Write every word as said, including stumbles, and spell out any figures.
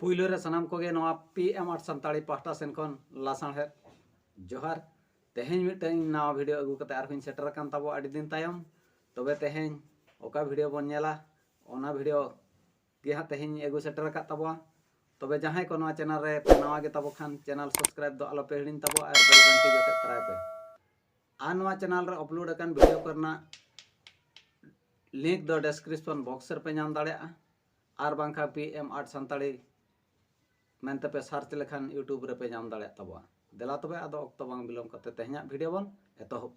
ᱯᱩᱭᱞᱩ ᱨᱮ ᱥᱟᱱᱟᱢ ᱠᱚᱜᱮ ᱱᱚᱣᱟ ᱯᱤ ᱮᱢ ᱟᱨᱴ ᱥᱟᱱᱛᱟᱲᱤ ᱯᱟᱦᱴᱟ ᱥᱮᱱ ᱠᱷᱚᱱ ᱞᱟᱥᱟᱲᱦᱮᱫ ᱡᱚᱦᱟᱨ᱾ ᱛᱮᱦᱮᱧ ᱢᱤᱫᱴᱟᱝ ᱱᱟᱣᱟ ᱵᱷᱤᱰᱤᱭᱳ ᱟᱹᱜᱩ ᱠᱟᱛᱮ ᱟᱨᱦᱚᱸᱧ ᱥᱮᱴᱮᱨ ᱟᱠᱟᱱ ᱛᱟᱵᱚ ᱟᱹᱰᱤ ᱫᱤᱱ ᱛᱟᱭᱚᱢ᱾ ᱛᱚᱵᱮ ᱛᱮᱦᱮᱧ ᱚᱠᱟ ᱵᱷᱤᱰᱤᱭᱳ ᱵᱚᱱ ᱧᱮᱞᱟ, ᱚᱱᱟ ᱵᱷᱤᱰᱤᱭᱳ ᱜᱮ ᱦᱟᱸᱜ ᱛᱮᱦᱮᱧ ᱟᱹᱜᱩ ᱥᱮᱴᱮᱨ ᱟᱠᱟᱫ ᱛᱟᱵᱚᱣᱟ᱾ ᱛᱚᱵᱮ ᱡᱟᱦᱟᱸᱭ ᱠᱚ ᱱᱚᱣᱟ ᱪᱮᱱᱮᱞ ᱨᱮ ᱯᱮ ᱱᱟᱣᱟ ᱜᱮ ᱛᱟᱵᱚ ᱠᱷᱟᱱ, ᱪᱮᱱᱮᱞ ᱥᱟᱵᱥᱠᱨᱟᱭᱤᱵ ᱫᱚ ᱟᱞᱚ ᱯᱮ ᱦᱤᱲᱤᱧ ᱛᱟᱵᱚᱣᱟ ᱟᱨ ᱵᱮᱞ ᱜᱷᱟᱱᱴᱤ ᱡᱚᱴᱮᱫ ᱛᱚᱨᱟᱭ ᱯᱮ᱾ ᱟᱨ ᱱᱚᱣᱟ ᱪᱮᱱᱮᱞ ᱨᱮ ᱟᱯᱞᱳᱰ ᱟᱠᱟᱱ ᱵᱷᱤᱰᱤᱭᱳ ᱠᱚᱨᱮᱱᱟᱜ ᱞᱤᱝᱠ ᱫᱚ ᱰᱮᱥᱠᱨᱤᱯᱥᱚᱱ ᱵᱚᱠᱥ ᱨᱮᱯᱮ ᱧᱟᱢ ᱫᱟᱲᱮᱭᱟᱜᱼᱟ, ᱟᱨ ᱵᱟᱝᱠᱷᱟᱱ ᱯᱤ ᱮᱢ ᱟᱨᱴ ᱥᱟᱱᱛᱟᱲᱤ ᱢᱮᱱᱛᱮ ᱯᱮ ᱥᱟᱨᱪ ᱞᱮᱠᱷᱟᱱ ᱭᱩᱴᱩᱵᱽ ᱨᱮᱯᱮ ᱧᱟᱢ ᱫᱟᱲᱮᱭᱟᱜ ᱛᱟᱵᱚᱣᱟ᱾ ᱫᱮᱞᱟ ᱛᱚᱵᱮ ᱟᱫᱚ ᱚᱠᱛᱚ ᱵᱟᱝ ᱵᱤᱞᱚᱢ ᱠᱟᱛᱮ ᱛᱮᱦᱮᱧᱟᱜ ᱵᱷᱤᱰᱤᱭᱳ ᱵᱚᱱ ᱮᱛᱚᱦᱚᱵ